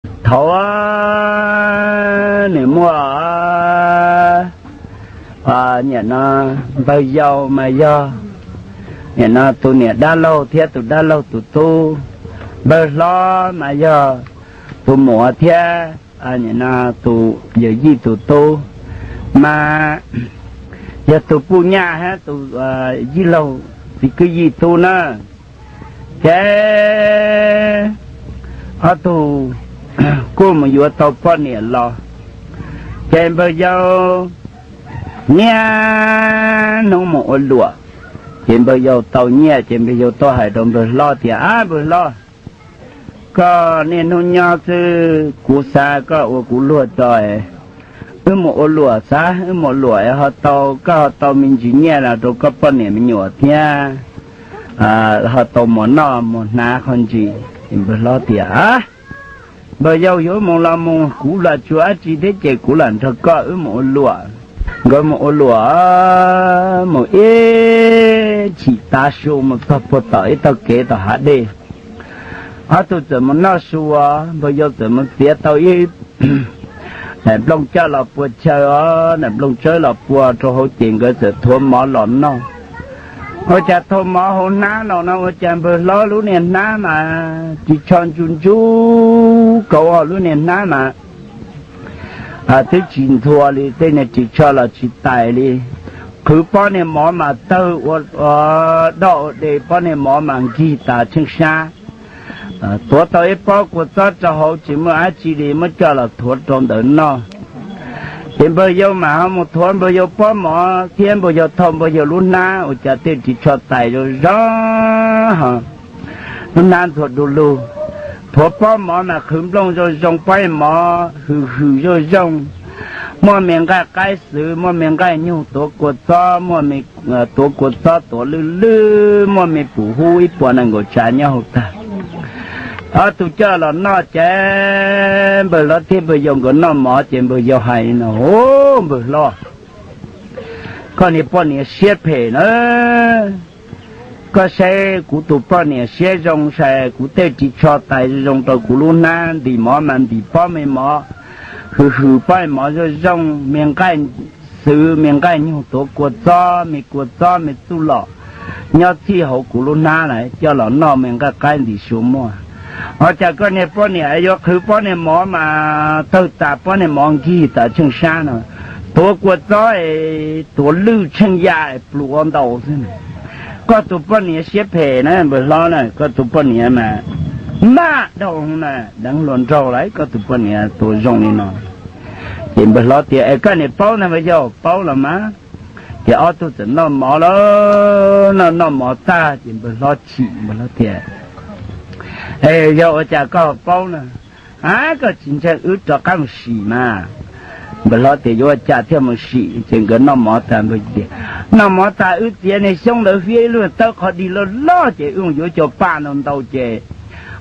Thaum ub nws muaj, nim no npawg yau mas yog, nim no tus niam dab laug thiab tus dab laug tus tub. Npawg hlob mas yog tus muam thiab, nim no tus yawm yij tus tub, mas yog tus puj nyaj hab tus yij laug txiv kwj yij tub na. Ces ob tug kuj mus yuav tau poj niam los, ces npawg yau niaj hnub mus ua luam. Ces npawg yau tau nyiaj ces npawg yau tuaj hais rau npawg hlob tias, Ab npawg hlob, koj niaj hnub nyob xwb, kuv xav koj ua kuv luag tso, wb mus ua luam xav, wb mus ua luam ho tau, koj ho tau me ntsis nyiaj los rau koj poj niam me nyuam thiab, ho tau muas noj muas hnav qhov ntsis. Npawg hlob tias, Npawg yau, yuav mus los mus, kuv lam tsis ua dab tsi thiab ces kuv lam nrog koj wb mus ua luam. Nkawd mus ua luam, mus ib chim tav su mus txog puag tom ib tog kev tom hav dej. Ob tug txawm mus noj su, npawg yau txawm mus txiav tau ib daim nplooj coj los pua chaw os, daim nplooj tsawb los pua rau hauv ces nkawd txawm thuav mov los noj. Ua cas thuav mov hauv hnab los no ua cas npawg hlob lub niag hnab mas ris tsho ntsuj ntsuj kauv, lub niag hnab mas twb tsis ntxhua li, tej niag ris tsho los tsis tais li. Qhwv pob niag mov mas tawg ua doj ua de, pob niag mov mas nkig tas tsheej sab. Thuav tau ib pob kua txob rau hauv tsis muaj dab tsi li, muab coj los thuav rau ntawd noj. Ces npawg yau mas ho mus thuav npawg yau pob mov thiab npawg yau thau npawg yau lub hnab, ua cas tej ris tsho tais zoo zoo ho lub hnab ntxhua du lug. Thuav pob mov mas qhwv nplooj zoo zoo, pob mov hws hws zoo zoo, muaj me nqaij qaib xwv, muaj me nqaij nyug tuav kua txob, muaj me tuav kua txob tuav lwj lwj, muaj me pum hub ib puas nees nkaum tsav nyob hauv tag. Ob tug coj los noj ces npawg hlob thiab npawg yau nkawd noj mov ces npawg yau hais no, Ub, npawg hlob, koj niag poj niam siab phem na. Koj saib kuv tus poj niam siab zoo sai, kuv tej ris tsho tais zoo zoo rau kuv lub hnab, ntim mov mas ntim pob me mov hws hws, pob me mov zoo zoo, me nqaij xwv, me nqaij nyug tuav kua txob, me kua txob me txuj lom nyob txhij hauv kuv lub hnab lawm, coj los noj me nqaij qaib ntim su muaj. Ua cas koj niag poj niam yuav qhwv pob niag mov mas tawg tas, pob niag mov nkig tas tsheej sab no, tuav kua txob es tuav lwj tsheej ya es plhws ua ntau xwb. Koj tus poj niam siab phem na npawg hlob na, koj tus poj niam mas maj dhau na, deev hluas nraug lawm, koj tus poj niam tus zoo li no. Ces npawg hlob tias, Es koj niam paub ntag npawg yau? Paub los mas. Ces ob tug txawm noj mov lawm, noj noj mov tag ces npawg hlob chim, npawg hlob tias, Es yog ua cas koj paub na? A, koj tsis ntseeg wb rov qab mus sim mas. Npawg hlob tias, Yuav ua cas thiaj mus sim? Ces nkawd noj mov tas, npawg tias, Noj mov tas wb txiav niag xyoob ntawd, fiab ib lub tawb qhov dig loj loj ces wb mus yuav cov paj ntau ntau ces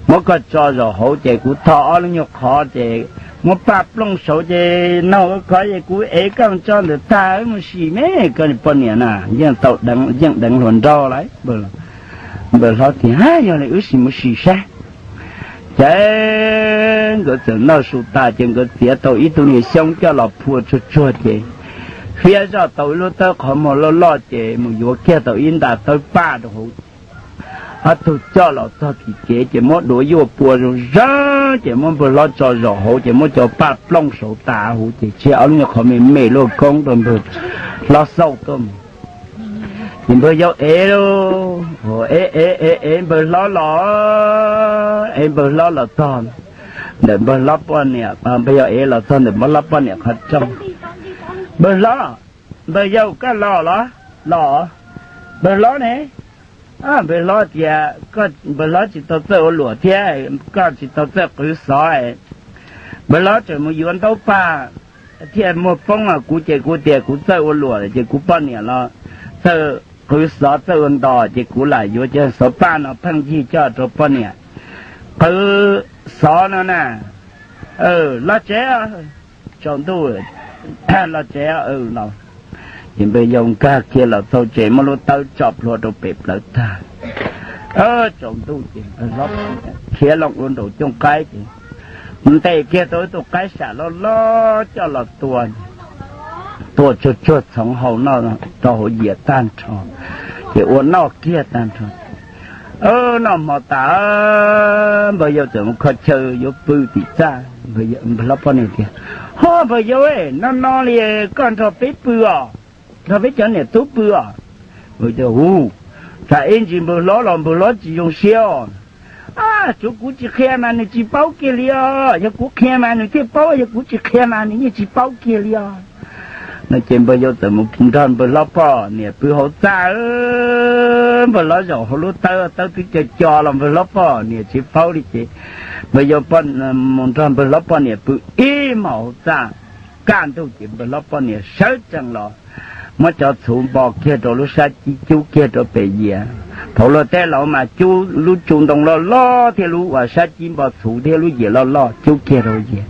muab koj tso zaum hauv ces kuv tho ob lub nyuag qhov ces muab paj plooj saud ces noj ua khov es kuv ev koj tso ntawm tag wb mus sim me. Koj poj niam na yeej tau, yeej deev hluas nraug lawm. Npawg hlob tias, Yog li wb sim mus sim saib. Ces nkawd txawm noj su tas ces nkawd txiav tau ib tug niag xyoob coj los phua tsuag tsuag ces fiab zoj tau ib lub tawb qhov muag loj loj ces mus yuav kiag tau ib nta tawb paj rau hauv. Ob tug coj los txog tim kev ces muab duav yuaj pua zoo zoo ces muab npawg hlob tso zaum hauv ces muab cov paj plooj saud tas huv ces tseg ob lub nyuag qhov me me luaj koob rau npawg hlob xauj tuaj mus. Ces npawg yau ev, ev ev ev ev npawg hlob los, ev npawg hlob los txog ntawm npawg hlob poj niam, npawg yau ev los txog ntawm npawg hlob poj niam qhov rooj. Npawg hlob, npawg yau koj los los? Los. Npawg hlob ne? Npawg hlob tias, npawg hlob tsis tau txawj ua luam thiab koj tsis tau txawj qhwv xov. Npawg hlob tseem mus yuav ntaub paj thiaj muag poob, kuv ces kuv tias kuv txawj ua luam ces kuv poj niam los txawj qhwv xov txawj ua ntos ces kuv lam yuav cov xov paj no pheej yig coj rau poj niam qhwv xov no na. Los tsev, tsaus ntuj los tsev los. Ces npawg yau nkag kiag los txog tsev muab lub tawb tso plhuav rau pem plawv tag. Tsaus ntuj ces npawg hlob khiav loo ua nraum cooj qaib ces ntes kiag tau ib tug qaib sam loj loj coj los tua, tua tsuag tsuag txhoov hau noj rau hauv yias tag nrho, ces ua noj kiag tag nrho. Noj hmo tas, npawg yau txawm mus kho chaw yuav pw tim txaj. Npawg hlob poj niam tias, Ho npawg yau, no no li koj nrog peb pw os, nrog peb cov niam tub pw os. Hu, tsam ib ntsis npawg hlob los npawg hlob tsis zoo siab os. Tsuav kuv tsis qhia mas nws tsis paub kiag li os, yog kuv qhia mas nws thiaj paub, yog kuv tsis qhia mas nws yeej tsis paub kiag li os. No ces npawg yau txawm mus nrog npawg hlob poj niam pw hauv txaj. Npawg hlob zaum hauv lub tawb, tawb twb co co los npawg hlob poj niam tsis paub li ces npawg yau mus nrog npawg hlob poj niam pw ib hmos hauv txaj. Kaj ntug ces npawg hlob poj niam sawv tsees los muab cov txhuv npo kiag rau lub sab cib, cub kiag rau pem yias. Thaum luag tej laus mas cub lub tsu ntoo loj loj thiab lub uas sab cib npo txhuv thiab lub yias loj loj cub kiag rau yias,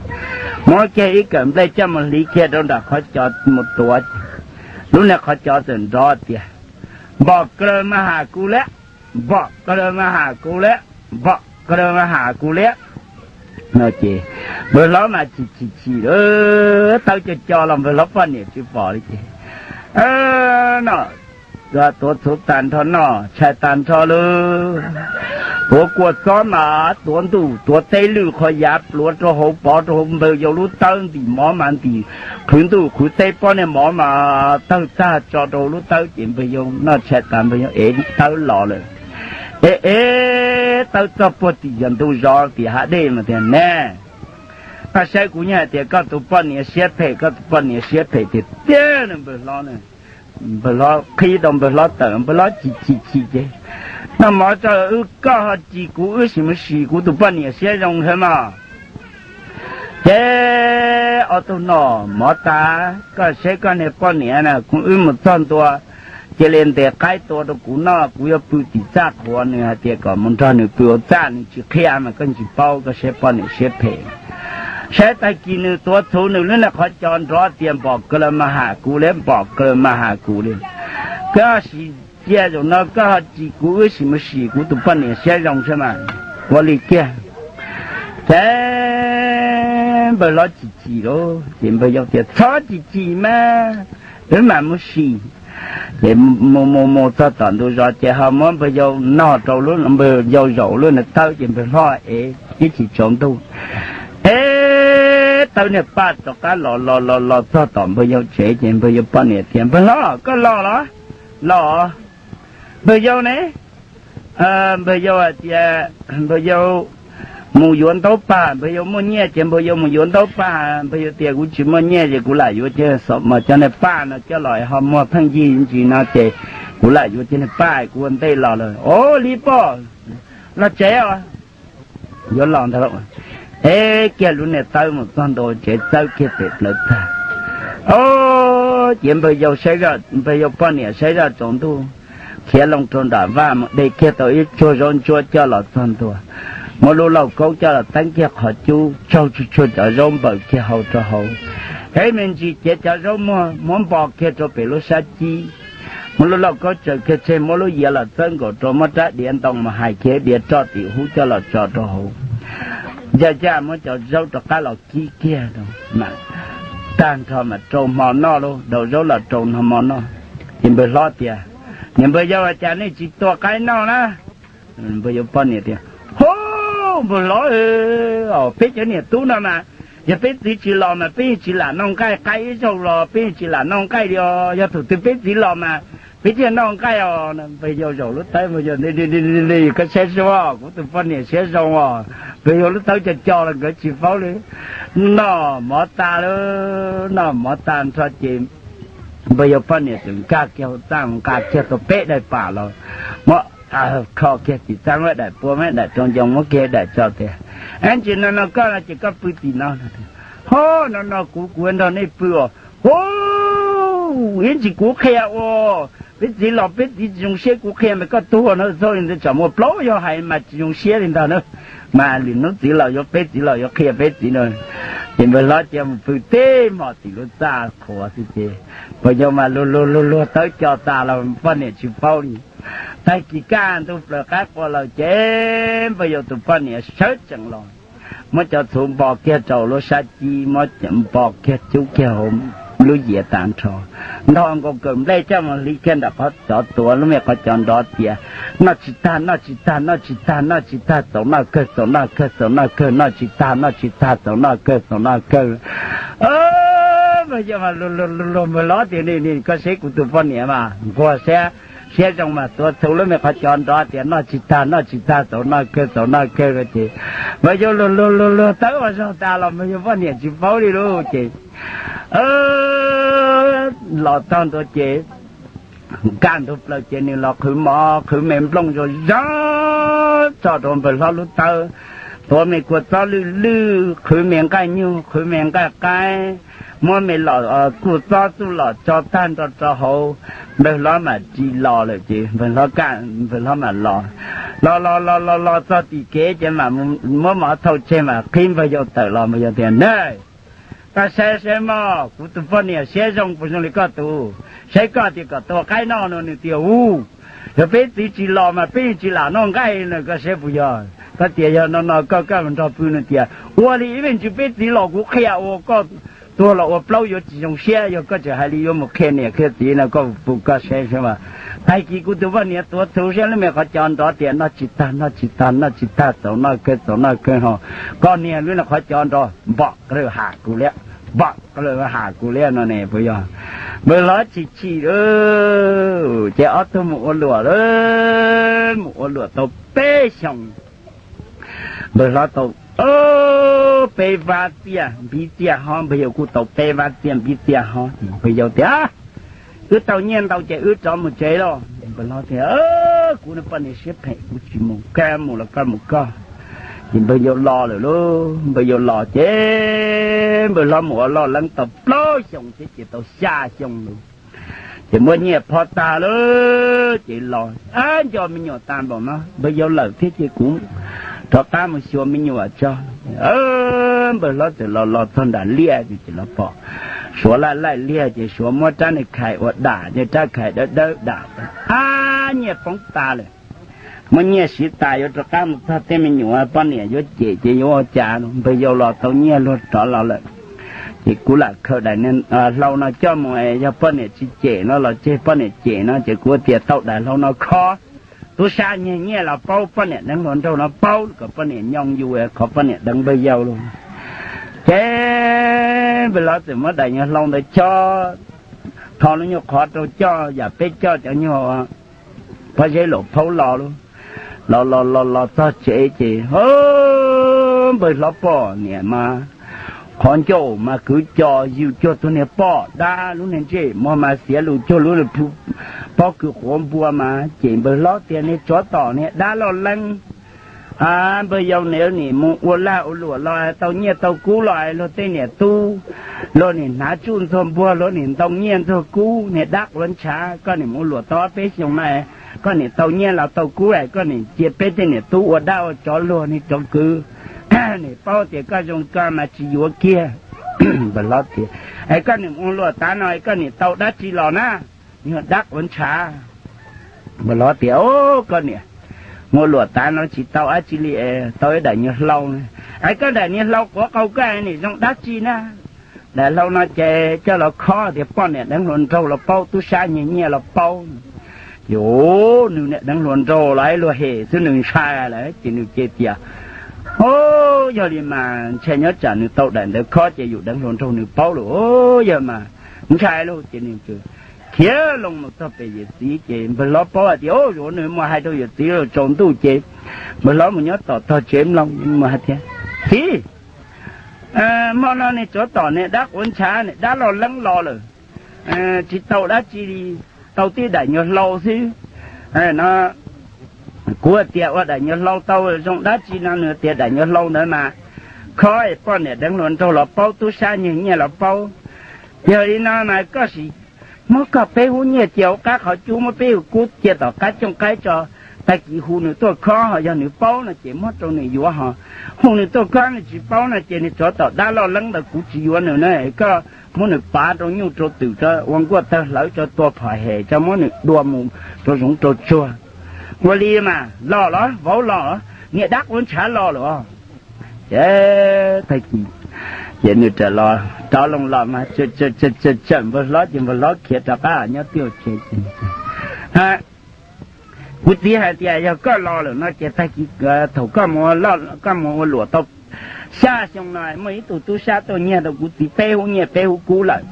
muab kiag ib kawm nplej coj mus hliv kiag rau nram qhov cos mus tuav. Lub niag qhov cos txawm nrov tias, Npom kaw mas has kuv liab, npom kaw mas has kuv liab, npom kaw mas has kuv liab. No ces npawg hlob mas chim chim chim, tawb co co los npawg hlob poj niam tsis pom li ces no tuav txhuv tag nrho, noj tshais tag nrho lawm, tuav kua txob mas tuav ntuj tuav teb, lwj qhov yav pluav rau hauv, pov rau hauv npawg yau lub tawb, ntim mov mas ntim qhwv ntuj qhwv teb, pob niag mov mas tawg tag tso rau lub tawb ces npawg yau noj tshais tas npawg yau ev tawb los lawm. Ev ev tawb txog puag tim yog ntug zos tim hav dej mas tias, Ne, koj saib kuv nyuj hais tias koj tus poj niam siab phem, koj tus poj niam siab phem tiag tiag no npawg hlob. Npawg hlob qhib rau npawg hlob tawm, npawg hlob chim chim chim ces, Noj mov tso wb, koj ho tsis kuv wb sim mus sim kuv tus poj niam siab zoo thiab mas. Ces ob tug noj mov tas, Koj saib koj niag poj niam na, kuv wb mus txog ntua, cia li ntes qaib tua rau kuv noj, kuv yuav pw tim txaj qhuav, nws hais tias kom mus nrog nws pw hauv txaj, nws tsis qhia mas koj tsis paub, koj saib poj niam siab phem. Saib tag kis nws tuav txhuv, nws lub niag qhov cos nrov tias, Npom kaw mas has kuv liab, npom kaw mas has kuv liab. Koj sim cia zaum no koj ho tsis kuv wb sim mus sim kuv tus poj niam siab zoo thiab mas. Ua li kiag ces npawg hlob chim chim lauj, ces npawg yau tias, Txhob chim chim mas, wb mam mus sim. Ces mus mus mus txog tom ntug zos ces ho muab npawg yau no rau, npawg yau zaum lub niag tawb ces npawg hlob ev ib chim tsaus ntuj, ev tawb niag paj rov qab los los los los txog tom npawg yau tsev ces npawg yau poj niam tias, Npawg hlob, koj los los? Los. Npawg yau ne? Npawg yau hais tias npawg yau mus yuav ntaub pag, npawg yau muaj nyiaj ces npawg yau mus yuav ntaub pag. Npawg yau tias, Kuv tsis muaj nyiaj ces kuv lam yuav cov, xov mas cov niag paj no coj los ho muag pheej yig ntsis no ces kuv lam yuav cov niag paj, kuv ua ntej los lawm. Au, li poj, los tsev os. Yuav los ntag lauj. Ev kiag lub niag tawb mus txog ntua tsev, txawb kiag pem plawv tag. Ces npawg yau, npawg yau poj niam saib zoj tsaus ntuj, khiav loo rau nram vaj mus de kiag tau ib tsuag zaub ntsuab coj los txog ntua, muab lub lauj kaub coj los teeb kiag qhov cub, tsaug tsuag tsuag cov zaub npaws kiag hau rau hauv. Ev me ntsis ces cov zaub muag muab npo kiag rau pem lub sab cib, muab lub lauj kaub tsaws kiag tseg, muab lub yias los txawb nkaus rau, muab rab diav ntoo mas hais kiag diav roj tim hub coj los tso rau hauv. Ncaj ncaj muab cov zaub rov qab los kib kiag rau, tag nrho mas rau hmo noj lauj, daus zaub los rau hmo noj. Ces npawg hlob tias, Niam npawg yau, cas nej tsis tua qaib noj na? Npawg yau poj niam tias, Hub, npawg hlob, peb cov niam tub no mas, yog peb txiv tsis los mas peb yeej tsis lam noj nqaij, qaib ib zaug los peb yeej tsis lam noj nqaij li os, yog thaum twg peb txiv los mas peb thiaj noj nqaij os. Npawg yau zaum lub tawb, npawg yau, Koj saib sua, kuv tus poj niam siab zoo os. Npawg yau lub tawb co co los nkawd tsis paub li. Noj mov tas lawm, noj mov tag nrho ces npawg yau poj niam txawm nkag kiag hauv txaj, nqa kiag tau peb daim pam los, muab kho kiag tim txaj, muab daim pua, muab daim rau ncoo, muab kiag daim tso tias, Ib ntsis no no koj no ces koj pw tim no. Ho, no no kuv, kuv nrog nej pw os. Hu, ib ntsis kuv qhia ua, peb txiv los peb txiv tsis zoo siab, kuv qhia mas koj tuag no txhob li ntawd, tsam muaj plaub yog hais mas tsis zoo siab li ntag na. Mas lwm hnub txiv los yuav, peb txiv los yuav qhia peb txiv no. Ces npawg hlob cia mus pw tib hmos tim lub txaj qhuav xwb ces npawg yau mas luag luag luag luag tawb co tas los poj niam tsis paub li. Tag kis kaj ntug plaws qaib qua lawm ces npawg yau tus poj niam sawv tsees los, muab cov txhuv npo kiag rau lub sab cib, muab npo kiag cub kiag hauv lub yias tas nrho, nto nkaus kawm nplej coj mus hliv kiag ntawm qhov cov tuav lub me qhov cos nrov tias, noj tsis tag, noj tsis tag, noj tsis tag, noj tsis tag, txaus noj kawg, txaus noj kawg, txaus noj kawg, noj tsis tag, noj tsis tag, txaus noj kawg, txaus noj kawg. Mas yog mas luag luag luag luag, npawg hlob tias, Nim nim koj saib kuv tus poj niam mas nquag siab, siab zoo mas tuav txhuv lub me qhov cos nrov tias, noj tsis tag, noj tsis tag, txaus noj kawg, txaus noj kawg no ces, mas yog luag luag luag luag tawb ua zog tas los mas yog poj niam tsis paub li lauj ces, los txog ntua ces, kaj ntug plaws ces nws los qhwv mov qhwv me nplooj zog zog tso rau npawg hlob lub tawb, tuav me kua txob lwj lwj, qhwv me nqaij nyuj, qhwv me nqaij qaib, muab me los txuj txob txuj los tso tag nrho rau hauv. Npawg hlob mam ris los lawm ces npawg hlob kaj, npawg hlob mam los, los los los los los txog tim kev ces mam muab mov thauj tseg mam qhib npawg yau tawm los. Npawg yau tias, Nab, koj saib saib mog, kuv tus poj niam siab zoo puas zoo li koj tus? Saib koj tias kom tua qaib noj no nws tias, U, yog peb txiv tsis los mas peb yeej tsis lam noj nqaij no, koj saib puas yog? Koj tias yog no no koj, koj mus nrog pw nws tias, Ua li ib me ntsis peb txiv los kuv qhia ua koj tuag los ua plaub yuav tsis zoo siab, yog koj tseem hais li yuav mus qhia niam qhia txiv no koj puas, koj saib saib mas. Tag kis kuv tus poj niam tuav txhuv siab lub me qhov cos nrov tias, noj tsis tag, noj tsis tag, noj tsis tag, txaus noj kawg, txaus noj kawg ho, koj niag lub qhov cos nrov npom qw ham kuv liab, npom qw ham kuv liab no ne puas yog? Npawg hlob chim chim lawm ces ob tug mus ua luam lawm, mus ua luam tau peb xyoos. Npawg hlob tau peb vab txiaj npib txiaj hob, npawg yau kuj tau peb vab txiaj npib txiaj hob. Npawg yau tias, Wb tau nyiaj ntau ces wb rov mus tsev lauj. Npawg hlob tias, Kuv poj niam siab phem, kuv tsis mus, koj mus los koj mus koj. Ces npawg yau los lawm lauj, npawg yau los ces npawg hlob mus ua loj leeb tau plaub xyoos thiab ces tau xya xyoo lawm. Ces muab nyiaj phob tag lawm ces los nco me nyuam tas npaum no, npawg yau lawm thiab ces kuv rov qab mus xyuas me nyuam tso. Npawg hlob txawm los los txog nram liaj ces los pom Suav laij laij liaj ces Suav muab rab niag khais ua dam, rab khais dawb dawb dam, ab, nyiaj poob tas lawm. Muab nyiaj siv tas yuav rov qab mus txog tej me nyuam, poj niam yuav cem ces yuav ua cas, npawg yau los tau nyiaj luag rov los lawm. Ces kuv lam khaws daim hlau no coj mus, yog poj niam tsis cem no los tseg, poj niam cem no ces kuv tias tau daim hlau no khob, tub sab nyiag nyiaj los paub, poj niam deev hluas nraug no paub kom poj niam nyoo yus, qhov poj niam deev npawg yau lauj. Ces npawg hlob txawm muab daim nyuag hlau ntawd chob, tho lub nyuag qhov rau coj yam peb coj cov nyuag pob zeb laum phaub los lauj. Los los los los txog tsev ces, npawg hlob poj niam mas qhov ncauj mas kwv co yws cuag tus niag poj dab, lub niag ntsej muag mas xiav lus cuag lub pob kws quav npua mas, ces npawg hlob tias, Niag tsov tom niag dab loj leeb, npawg yau niam nim mus ua lag ua luam los tau nyiaj tau kub los luag tej niam tub, luag nim hnav tsuj ntxuag npuag, luag nim ntoo nyiaj ntxuag kub, niag dab quav ntshav, koj nim mus ua luam tau ob peb xyoos no, koj nim tau nyiaj los tau kub, koj nim cia peb tej niam tub ua dab ua tsov luag, niag tsov kwv, nim paub tias koj zoo ko mas tsis yuav kiag. Npawg hlob tias, Es koj nim ua luam tav no koj nim tau dab tsi los na, niag dab quav ntshav? Npawg hlob tias, Koj niam, ua luam tav no tsis tau dab tsi li, tau ib daim nyuag hlau. Es koj daim niag hlau quav qau koj nim zoo dab tsi na? Daim hlau no ces coj los khob tias poj niam deev hluas nraug los paub, tub sab nyiag nyiaj los paub. Ces nws niam deev hluas nraug los ib luag hem xwb nws ntshai lawm ces nws cia tias, O, yog li mas ntshai nyob tsam nws tau daim ntawd khob ces yus deev hluas nraug nws paub lawm, yog mas ntshai lauj. Ces nws khiav loo mus txog pem yawm txiv ces npawg hlob paub hais tias, O, yuav nws mus hais rau yawm txiv los tsaus ntuj ces npawg hlob mus nyob tom tog tsev mloog mus hais tias, Txiv, hmo no niag tsov tom niag dab quav ntshav niag dab loj leeb los lawm, tsis tau dab tsi li, tau tib daim nyuag hlau xwb no. Kuv tias ua daim nyuag hlau tau zoo dab tsi no, nws tias daim nyuag hlau ntawd mas khob poj niam deev hluas nraug los paub, tub sab nyiag nyiaj los paub. Yog li no mas koj sim muab koj peb hub nyiaj cia hauv qab qhov cub, muab peb hub kub cia tom qab cooj qaib tso, tag kis hu nws tuaj khob, ho yog nws paub no ces muab rau nws yuav, ho hu nws tuaj khob nws tsis paub no ces niag tsov tom dab loj leeb ntawd kuv tsis yuav nws na. Koj muab nws pav rau nyuj rau twm tso, ua nkuaj tawg hlawv tso, tua phom hem tso, muab nws dua mus rau zoov rau tsuag. Ua li mas los los vauv los, niag dab quav ntshav los lawm os. Ces tag kis ces nws rov los rov loo los mas tsawm tsawm npawg hlob ces npawg hlob khiav rov qab nyob twj tsev. Kuv txiv hais tias yog koj los lawm no ces tag kis thaum koj mus ua luam tau xya xyoo no muaj ib tug tub sab tuaj nyiag rau kuv txiv peb hub nyiaj peb hub kub lawm.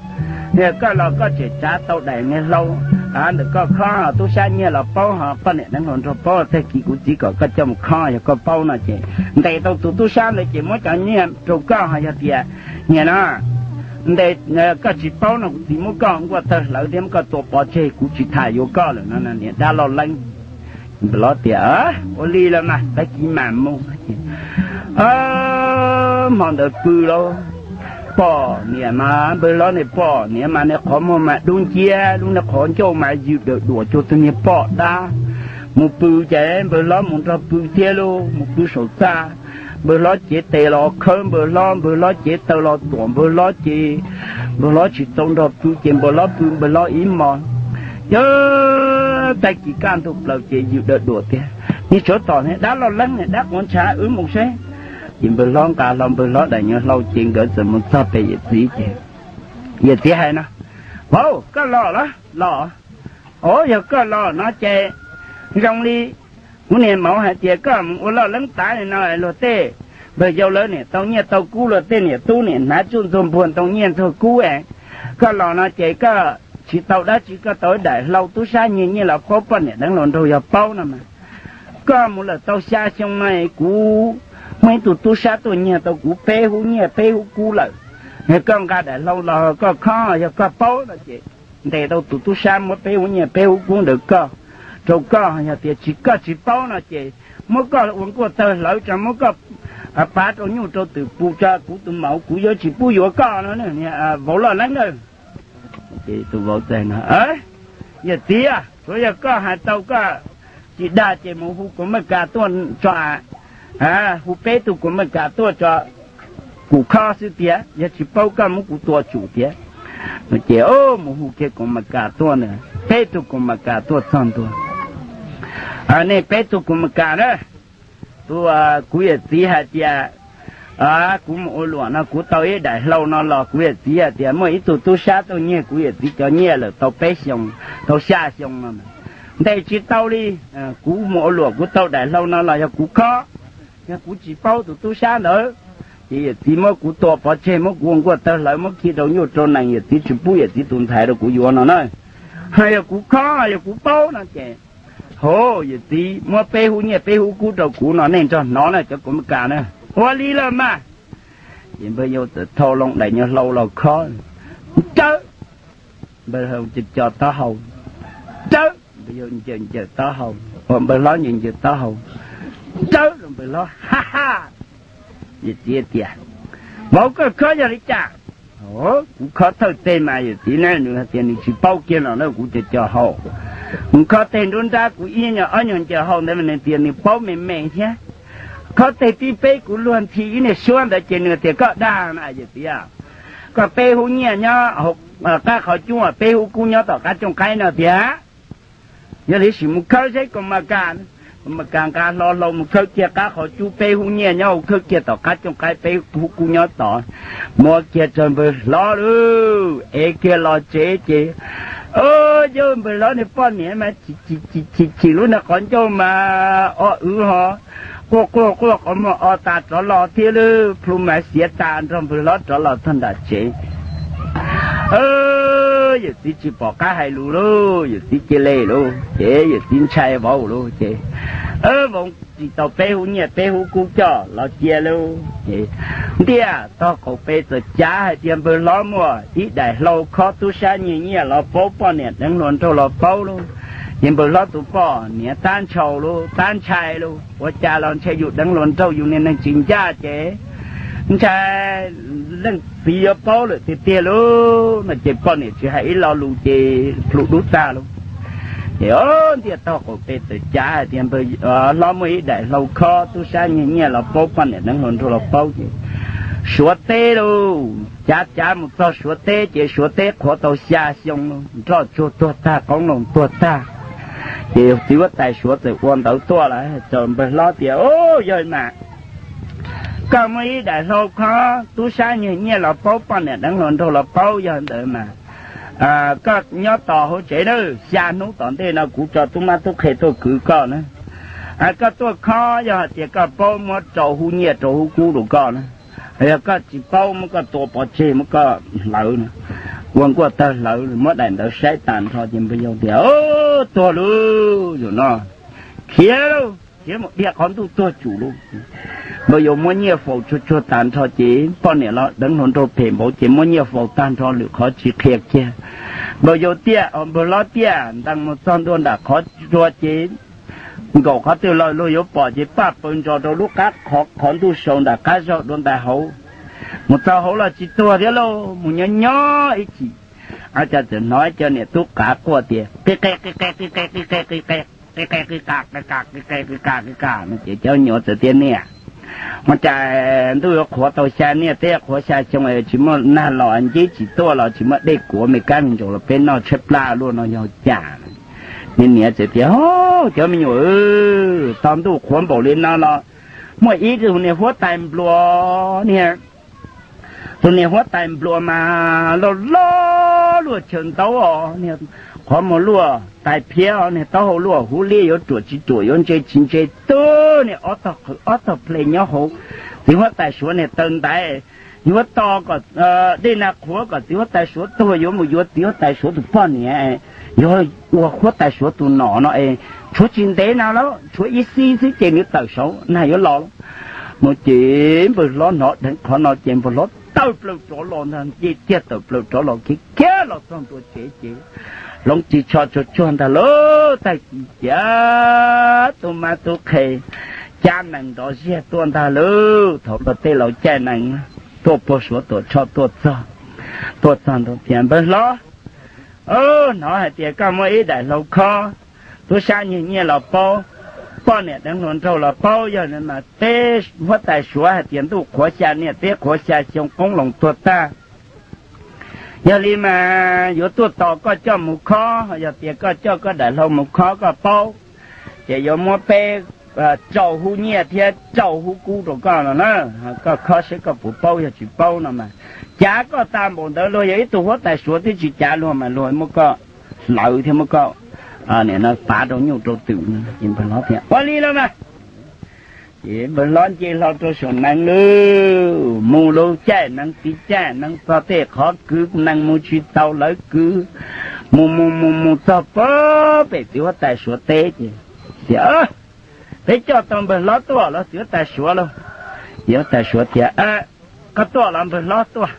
Yog koj los koj tseem tsav tau daim niag hlau ntawm koj khob, tub sab nyiag los paub ho poj niam deev hluas nraug paub, tag kis kuv txiv kom koj coj mus khob, yog koj paub no ces ntes tau tus tub sab ntawd ces muab cov nyiaj rau koj, ho yog tias nyiag no ntes koj tsis paub no kuv txiv muab koj nkuaj tawg hlawv thiab muab koj tua pov tseg, kuv tsis tham yuav koj lawm no niag dab loj leeb. Npawg hlob tias ua li los mas tag kis mam mus. Hmo ntawd pw lauj, poj niam mas npawg hlob niag poj niam mas niag qhov muag mas dub nciab, lub niag qhov ncauj mas ywm dawm duam cuag tus niag poj dab. Mus pw ces npawg hlob mus nrog pw thiab lauj, mus pw saum txaj. Npawg hlob cev tes los khawb npawg hlob, npawg hlob cev taw los tuam npawg hlob ces npawg hlob tsis tau nrog pw ces npawg hlob pw npawg hlob ib hmos. Yog tag kis kaj ntug plaws ces ywm dawm duam tias niag tsov tom niag dab loj leeb niag dab quav ntshav, wb mus seb. Ces npawg hlob nqa hlo npawg hlob daim niag hlau ces nkawd txawm mus txog pem yawm txiv ces yawm txiv hais no, Vauv, koj los los los? Os, yog koj los no ces zoo li kuv niag maum hais tias koj mus ua loj leeb tav li no luag tej npawg yau lawv niam tau nyiaj tau kub, luag tej niam tub niam hnav tsuj ntxuag npuag ntoo nyiaj ntxuag kub es koj los no ces koj tsis tau dab tsi, koj tau ib daim hlau tub sab nyiag nyiaj los paub poj niam deev hluas nraug yog paub no mas. Koj mus lawm tau xya xyoo no kuv muaj ib tug tub sab tuaj nyiag tau kuv peb hub nyiaj peb hub kub lawm. Yog koj nqa daim hlau los koj khob, yog koj paub no ces ntes tau tus tub sab muab peb hub nyiaj peb hub kub ntawd koj, rau koj, yog tias tsis koj tsis paub no ces muab koj ua nkuaj tawg hlawv tso, muab koj pav rau nyuj rau twm pus tso, kuv tus maum kuv yuav tsis pub yuav koj no, vauv loj leeb na. Ces tus vauv txawm no, Yawm txiv, tsuav yog koj hais tau koj tsis dag ces mus hu kuv Mes Kas tuaj tso, hu peb tug kuv Mes Kas tuaj tso kuv khob xwb tiag, yog tsis paub koj muab kuv tua tsum tiag. Ces mus hu kiag kuv Mes Kas tuaj na, peb tug kuv Mes Kas tuaj txog ntua. Nej peb tug kuv Mes Kas na, tus, kuv yawm txiv hais tias kuv mus ua luam no kuv tau ib daim hlau no los kuv yawm txiv hais tias muaj ib tug tub sab tuaj nyiag kuv yawm txiv cov nyiaj lawm tau peb xyoo, tau xya xyoo no ntes tsis tau li. Kuv mus ua luam kuv tau daim hlau no los yog kuv khob, yog kuv tsis paub tus tub sab ntawd ces yawm txiv muab kuv tua pov tseg, muab kuv ua nkuaj tawg hlawv, muab khi rau nyuj rau nees, yawm txiv tsis pub yawm txiv tus ntxhais rau kuv yuav no na. Ho yog kuv khob, yog kuv paub no ces, ho, yawm txiv muab peb hub nyiaj peb hub kub rau kuv no, nej nrog hnov na cov kuv Mes Kas na. Ua li los mas. Ces npawg yau txawm thau loo daim nyuag hlau los khob, rawb, npawg hlau co co taub hau, rawb, npawg yau ncaws ncaws taub hau, npawg hlob ncaws ncaws taub hau, rawb, npawg hlob ha ha. Yawm txiv tias, Vauv, koj khob yog li cas? Kuv khob thawj teg mas yawm txiv ne, nws hais tias nws tsis paub kiag los na, kuv co co hau. Nws khob teg nruab nrab kuv ib nyuag ob nyuag ncaws hau ntawd mas nws tias nws paub me me thiab. Khob teg tib peb kuv luag nthi ib niag suab ntawd ces nws tias koj dag na yawm txiv, koj peb hub nyiaj nyob hauv qab qhov cub, peb hub kub nyob tom qab cooj qaib no tiag. Yog li sim mus khawb seb kuv Mes Kas. Kuv Mes Kas nqa hlo hlau mus khawb kiag qab qhov cub, peb hub nyiaj nyob hauv, khawb kiag tom qab cooj qaib, peb hub kub nyob tod. Muab kiag rau npawg hlob lauj, ev kiag los tsev ces, o, yawg npawg hlob niag poj niam mas chim chim lub niag qhov ncauj mas o wv ho quaj quaj quaj qhov muag o tas rov los thiab lauj, plhu mas xiav tas nrog npawg hlob rov los txog nram tsev. Yawm txiv tsis pom qab hais lus lauj, yawm txiv cia li lauj, ces yawm txiv ntshai vauv lauj, ces vauv tsis tau peb hub nyiaj peb hub kub coj los cia lauj. Ces ntiaj tog qaum pem txawm cav hais tias npawg hlob muaj ib daim hlau khob tub sab nyiag nyiaj los paub, poj niam deev hluas nraug los paub lauj. Ces npawg hlob tus poj niam tab ntshai lauj, tab ntshai lauj, ua cas los ntshai yus deev hluas nraug, yus niag neeg tsis ncaj ces ntshai leej txiv yuav paub lawm tiag tiag lauj no ces poj niam tsis hais ib lo lus ces plhu dub tag lauj. Ces o, ntiaj tog qaum pem txawm cav hais tias npawg hlob muaj ib daim hlau khob tub sab nyiag nyiaj los paub, poj niam deev hluas nraug los paub ces suav teb lauj, cav cav mus txog suav teb ces suav teb qhuav tau xya xyoo lauj, nroj tsuag tuag tag, qoob loo tuag tag. Ces txiv huab tais suav txawm ua ntawv tuaj lawm rau npawg hlob tias, o, yog mas Koj muaj ib daim hlau khob, tub sab nyiag nyiaj los paub, poj niam deev hluas nraug los paub, yog ntawd mas koj nyob tos hauv tsev nawb, xya hnub tom ntej no kuv tso tub mab tub qhe tuaj kwv koj na. Koj tuaj khob, yog hais tias koj paub, muab rau hub nyiaj rau hub kub rau koj na. Yog koj tsis paub, muab koj tua pov tseg, muab koj hlawv na, ua nkuaj tawg hlawv, muab daim ntawv saib tag nrho ces npawg yau tias, Tuag lauj, zaum no khiav lauj, khiav mus dhia qhov ntuj tuag tsum lauj. Npawg yau muab nyiaj faus tsuag tsuag tag nrho ces poj niam los deev hluas nraug phem npaum ces muab nyiaj faus tag nrho lwm qhov tsis qhia kiag. Npawg yau tiaj, npawg hlob tiaj ntees mus txog ntua nram qhov tsua ces nkaum qhov twg los luag yuav pom ces paj paws ntsos rau lub qab qhov ntuj sau nram qab zog dua ntais hauv. Mus txog hauv los tsis tuag thiab lauj, mus nyob nyob ib chim, cas txawm hnov cov niam tub qav quaj tias, Qi qe qi qe qi qe qi qe qi qe qi qe qi qe qi qe qi qe qi qe qi qe qi qe qi qe qi qe no ces cov nyuam txawm tias, Niam, ua cas ntuj yuav qhuav tau xya niaj teb qhuav xya xyoo tsis muaj nag los ncib tsis tuaj los tsis muaj dej kuav me kab me ntsaum los peb noj tshaib plab luaj no yog cas? Niag niam txawm tias, Cov me nyuam, tog ntuj qhuav npaum li no los muaj ib tug niag huab tais npluas niag tus niag huab tais npluas mas loj loj luaj chaw ntaub os, niag qhov muag luaj tais phiab os, niag taub hau luaj huv liab yuav ruam tsis ruam yuav ntse tsis ntse, twb niag ob tog qhwv ob tog ple nyob hauv txiv huab tais suav niag taw ntaiv. Yuav tos kom dej nag qhuav kom txiv huab tais suav tuag yuav mus yuav txiv huab tais suav tus poj niam, yuav ua huab tais suav tus nom no es tshuav tsis ntev na lawm, tshuav ib xib xwb ces nws tawm saud nag yuav los lawm. No ces npawg hlob hnov dheev qhov no ces npawg hlob tawm plaws rov los ntag, nce kiag tawm plaws rov los kiag kiag los txog ntua tsev ces hloov ris tsho tsuag tsuag ntag lauj, tag kis ces tub mab tub qhe cab nees nrov ziag tuaj ntag lauj. Thaum luag tej laus caij nees tuaj puag Suav Tuam Tshoj tuaj txog, tuaj txog ntua tias, Npawg hlob, hnov hais tias koj muaj ib daim hlau khob, tub sab nyiag nyiaj los paub, poj niam deev hluas nraug los paub, yog li mas peb huab tais suav hais tias ntuj qhuav xya niaj teb qhuav xya xyoo qoob loo tuag tag. Yog li mas yuav tuaj tos koj coj mus khob, yog tias koj coj koj daim hlau mus khob koj paub, ces yuav muab peb rau hub nyiaj thiab rau hub kub rau koj no na. Koj khob saib koj puas paub, yog tsis paub no mas cav koj tas npaum ntawd luag yog ib tug huab tais suav twb tsis cav luag mas luag muab koj hlawv thiab muab koj pav rau nyuj rau twm. Ces npawg hlob tias, Ua li los mas. Ces npawg hlob nce hlo rau saum nees lawm, mus lub caij nees tiv caij nees txog tej qhov kwv nees mus tsis tau lawv kwv, mus mus mus mus txog pem txiv huab tais suav teb ces tias, Peb coj tau npawg hlob tuaj los txiv huab tais suav lauj. Txiv huab tais suav tias, Koj tuaj los npawg hlob tuaj?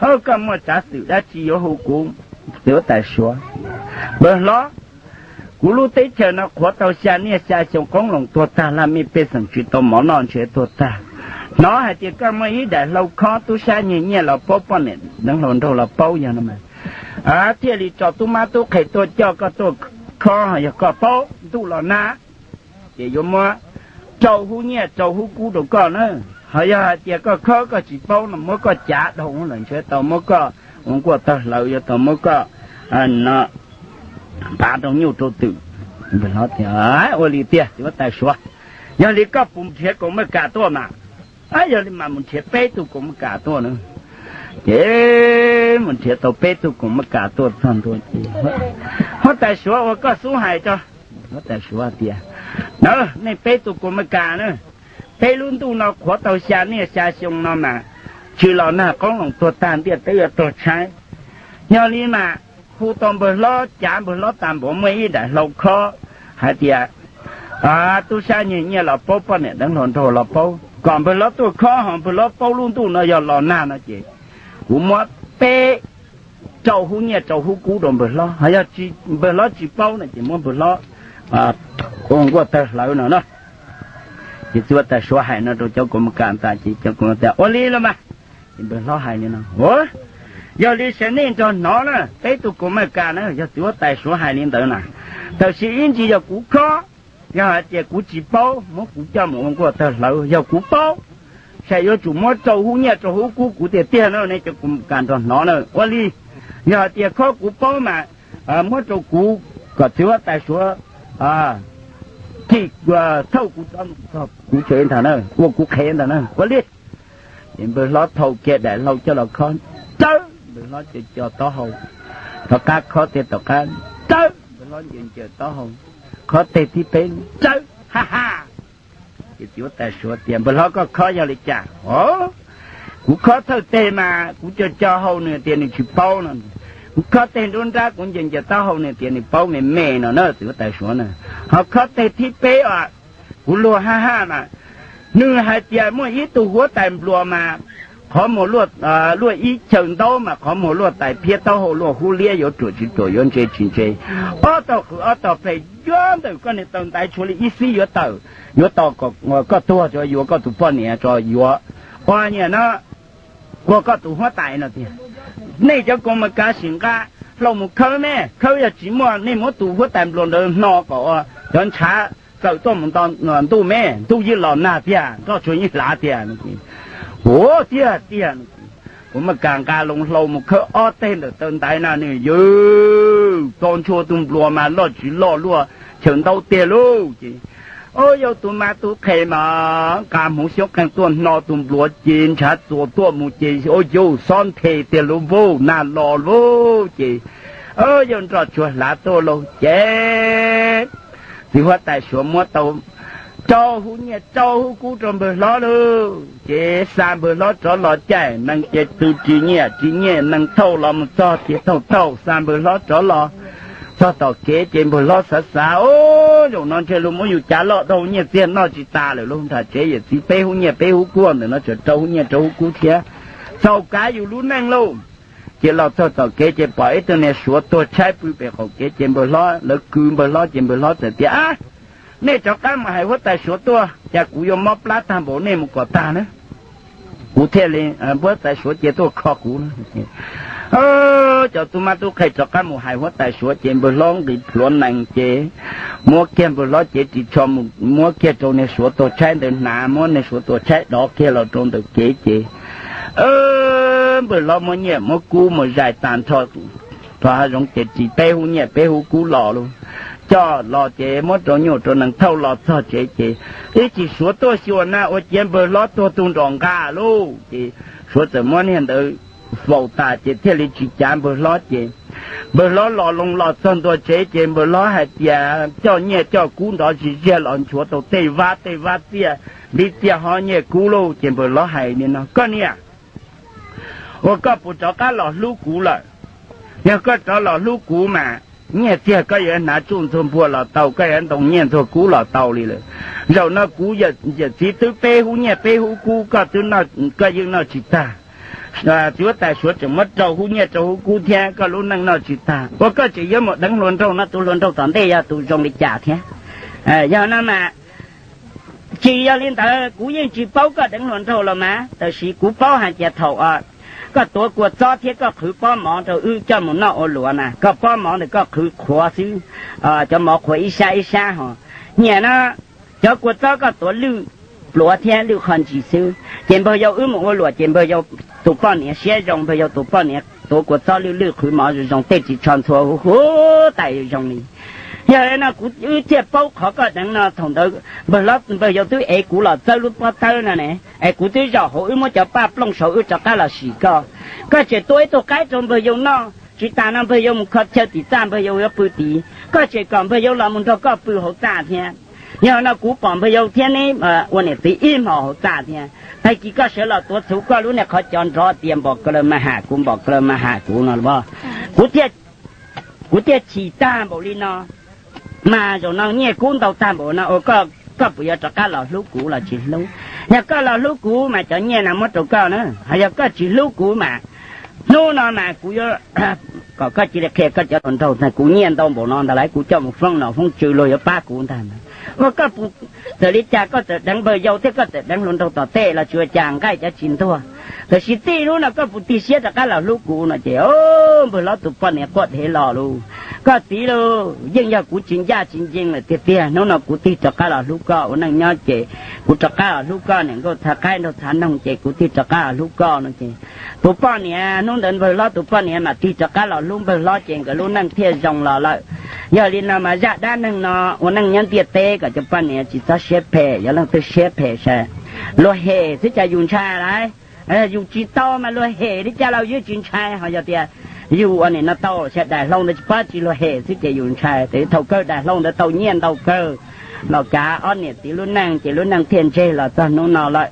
Hawb, koj muaj tsav xwm dab tsi yuav hu kuv? Txiv huab tais suav, Npawg hlob, kuv lub teb chaws no qhuav tau xya niaj xya xyoo qoob loo tuag tag, laj mej pej xeem tsis tau mov noj ntshe tuag tag. Hnov hais tias koj muaj ib daim hlau khob, tub sab nyiag nyiaj los paub, poj niam deev hluas nraug los paub, yog no mas thiaj li tso tub mab tub qhe tuaj coj koj tuaj khob. Yog koj paub, ntuj los nag ces yuav muab rau hub nyiaj rau hub kub rau koj na. Ho yog hais tias koj khob koj tsis paub no muab koj cav dhau lawm ntshe tau muab koj ua nkuaj tawg hlawv, yuav tau muab koj pav rau nyuj rau twm. Npawg hlob tias, Ua li tiag txiv huab tais suav, yog li koj puas nrhiav kaus maj kas tuaj mas? Yog li mas mus nrhiav peb tug kaus maj kas tuaj na. Ces mus nrhiav tau peb tug kaus maj kas tuaj txog ntua ces, Huab tais suav, ua koj xub hais tso. Huab tais suav tias, Na, nej peb tug kaus maj kas na, peb lub ntuj no qhuav tau xya niaj xya xyoo no mas tsis los nag, qoob loo tuag tag, ntiaj teb yuav tuag tshaib. Yog li mas hu tau npawg hlob, cav npawg hlob tas npaum muaj ib daim hlau khob hais tias tub sab nyiag nyiaj los paub, poj niam deev hluas nraug los paub, kom npawg hlob tuaj khob, ho npawg hlob paub lub ntuj no yog los nag no ces kuv muab peb rau hub nyiaj rau hub kub rau npawg hlob, ho yog npawg hlob tsis paub no ces muab npawg hlob ua nkuaj tawg hlawv no na. Ces txiv huab tais suav hais no rau cov kaus maj kas tas ces cov kaus maj kas tias, Ua li los mas. Ces npawg hlob hais li no, Yog li sawv nej nrog hnov na, peb tug kaus maj kas na, yog txiv huab tais suav hais li ntawd na, tab sis ib ntsis yog kuv khob, yog hais tias kuv tsis paub muab kuv coj mus ua nkuaj tawg hlawv, yog kuv paub, saib yuav tsum muab rau hub nyiaj rau hub kub kuv tiag tiag na. Nej cov kaus maj kas nrog hnov na, ua li, yog hais tias khob kuv paub mas muab rau kuv kom txiv huab tais suav Thim, thauj kuv tsob ntoo txog kuv tsev ntag na, ua kuv qhev ntag na, ua li. Ces npawg hlob thau kiag daim hlau coj los khob, tsawb, npawg hlob co co taub hau. Tom qab khob tiag tom qab, tsawb, npawg hlob ncaws ncaws taub hau, khob teg thib peb, tsawb, ha ha. Ces txiv huab tais suav tias, Npawg hlob, koj khob yog li cas? Os, kuv khob thawj teg mas kuv co co hau nws tias nws tsis paub no. Kuv khob teg nruab nrab, kuv ncaws ncaws taub hau nws tias nws paub me me no na, txiv huab tais suav na. Ho khob teg thib peb os, kuv luag ha ha mas, nws hais tias muaj ib tug huab tais npluas mas qhov muag luaj ib chaw ntaub mas qhov muag luaj tais phiab taub hau luaj hub liab, yuav ruam tsis ruam, yuav ntse tsis ntse. Ob tog qhwv ob tog phem, yuav ntawm koj niag taw ntaiv tshuav li ib xib yuav tawm, yuav tos koj tuag tso yuav koj tus poj niam tso yuav. Ua niam no, ua koj tus huab tais no tias, nej cov koom mas kav sim nqa hlau mus khawb me, khawb yog tsis muaj nej muab tus huab tais npluas ntawd hno kom ua cov ntshav txawm tuaj mus nto ntuj me, ntuj yeej los nag tiag, nroj tsuag yeej hlav tiag. Ua tiag tiag. Kuv mas kav nqa loo hlau mus khawb ob teg ntawm taw ntaiv na, nws yawg tso ntshua tus npluas mas loj tsis loj luaj chaw ntaub tiag lauj. Ces, o, yog tus mas tus qhe mas nqa hmuv xyoob qeeg tuaj hno tus npluas ces ntshav txuas tuaj mus ces, o, yawg xob nthe tiag lauj, vauj, nag los lauj. Ces, o, yawg nroj tsuag hlav tuaj lauj. Ces txiv huab tais suav muab tau rau hub nyiaj rau hub kub rau npawg hlob lauj. Ces xa npawg hlob rov los caij nees ces tw ris nyiaj ris nyiaj, nees thauj los mus txog tias thauj thauj xa npawg hlob rov los txog tom kev ces npawg hlob xav xav, o, zaum no ntshe luag muab yus cav loj tau nyiaj txiag noj tsis tas lawm lauj. Nram tsev yawm txiv peb hub nyiaj peb hub kub, ntawm no tseem rau hub nyiaj rau hub kub thiab, txhaum kav yus lub neej lauj. Ces los txog tom kev ces pom ib tug niag suav tuag tshaib pw pem qaum kev ces npawg hlob, lawv kwv npawg hlob ces npawg hlob txawm tias, A, nej rov qab mus hais huab tais suav tuaj, cas kuv yuav mob plab tag npaum, nej mus kom tag na, kuv thiaj li, huab tais suav cia tuaj kho kuv. Cov tub mab tub qhe rov qab mus hais huab tais suav ces npawg hlob nqis plhuav nees ces muab kiag npawg hlob cev ris tsho mus muab kiag rau niag suav tuag tshaib ntawd hnav, muab niag suav tuag tshaib dov kiag los rau ntawm kev ces npawg hlob muab nyiaj muab kub mus zais tas nrho rau hav zoov ces ris peb hub nyiaj peb hub kub los lauj. Coj los ces muab rau nyuj rau nees thauj los txog tsev ces ib chim suav tuaj xyuas na ua ciav npawg hlob tuag tu nrom nqa lauj. Ces suav txawm muab niag ntawd faus tas ces thiaj li tsis cav npawg hlob ces npawg hlob los loo los txog ntua tsev ces npawg hlob hais tias coj nyiaj coj kub nrov zis ziag los nchuav tau tej vab tej vab txiaj, npib txiaj hob nyiaj kub lauj. Ces npawg hlob hais li no, Koj niam, ua koj puas rov qab los hlub kuv lawm? Yog koj rov los hlub kuv mas nyiaj txiag koj yuav hnav tsuj ntxuag npuag los tau, koj yuav ntoo nyiaj ntxuag kub los tau li lawm. Zaum no kuv yawm txiv twb peb hub nyiaj peb hub kub, koj twb, koj yeej noj tsis tag. Txiv huab tais suav tseem muab rau hub nyiaj rau hub kub thiab, koj lub neej noj tsis tag, ua koj tseem yuav mus deev hluas nraug no, tus hluas nraug tom ntej yog tus zoo li cas thiab? Yog no mas tsis yog li ntawd, kuv yeej tsis paub koj deev hluas nraug los mas, tab sis kuv paub hais tias thaum koj tuav kua txob thiab koj qhwv pob mov rau wb coj mus noj ua luam na, koj pob mov ntawd koj qhwv qhuav xwb, cov mov qhuav ib sab ib sab ho. Nyiam no, cov kua txob koj tuav lwj pluav thiab lwj qho ntsis xwb, ces npawg yau wb mus ua luam ces npawg yau tus poj niam siab zoo, npawg yau tus poj niam tuav kua txob lwj lwj qhwv mov zoo zoo, tej ris tsho ntxhua huv huv tais zoo li. Yog li no kuv wb thiaj paub qhov koj deev no, thaum ntawd npawg hlob npawg yau twb ev kuv los txawb lub pob tawb no ne, es kuv twb zaum hauv wb muab cov paj plooj saud wb rov qab los sim koj. Koj tseem tua ib tug qaib rau npawg yau noj, tsis tas no npawg yau mus kho chaw tim txaj npawg yau yuav pw tid, koj tseem kom npawg yau los mus nrog koj pw hauv txaj thiab. Yog no kuv pom npawg yau thiab neb ua niam txiv ib hmos hauv txaj thiab, tag kis koj sawv los tuav txhuv koj lub niag qhov cos nrov tias npom ka law ma ham kuv, npom ka law ma ham kuv no los, kuv kuv thiaj chim tag npaum li no. Mas zaum no nyiaj kub ntau tag npaum no ua koj puas yuav rov qab los hlub kuv los tsis hlub? Yog koj los hlub kuv mas cov nyiaj no muab rau koj na, ho yog koj tsis hlub kuv mas hnub no mas kuv yuav kom koj cia li qhia koj cov hluas nraug tias kuv nyiaj ntau npaum no ntag lauj, kuv coj mus foob nom foob tswv luag yuav pab kuv ntag. Ua koj puas txawm li cas koj txawm deev npawg yau thiab koj txawm deev hluas nraug tom tej los tsis ua cas, nqaij cov tsis ntuag, tab sis txij hnub no koj puas tig siab rov qab los hlub kuv no ces npawg hlob tus poj niam quaj dhev los lauj. Koj txiv lauj, yeej yog kuv tsis ncaj tsis ncees lawm tiag tiag, hnub no kuv tig rov qab los hlub koj ua neej nyob ces kuv rov qab los hlub koj niam nkauj txhav qaib nraug txhav noog ces kuv tig rov qab los hlub koj no ces tus poj niam, hnub ntawd npawg hlob tus poj niam mam tig rov qab los hlub npawg hlob ces nkawd lub neej thiaj zoo los lawm. Yog li no mas zaj dab neeg no ua neej nyob ntiaj teb kom cov poj niam tsis txhob siab phem, yog leej twg siab phem ces luag hem xwb ces yus ntshai lauj. Yus tsis tau mas luag hem li cas los yus tsis ntshai, ho yog tias yus ua nim no tau sawv daim hlau ntawd tsis pab tsis luag hem xwb ces yus ntshai. Ces thaum kawg daim hlau ntawd tau nyiaj ntau kawg los kav ob niam txiv lub neej ces lub neej thiaj ntseg los txog hnub no lawm.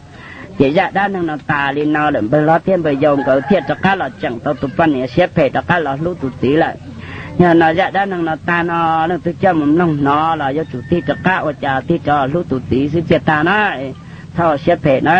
Ces zaj dab neeg no tas li no lawm, npawg hlob thiab npawg yau nkawd thiaj rov qab los tseem tau tus poj niam siab phem rov qab los hlub tus txiv lawm. Yog no zaj dab neeg no tag no, leej twg coj mus mloog hnov los yuav tsum tig rov qab ua cas tig rov hlub tus txiv xwb txiaj tag na, txhob siab phem na.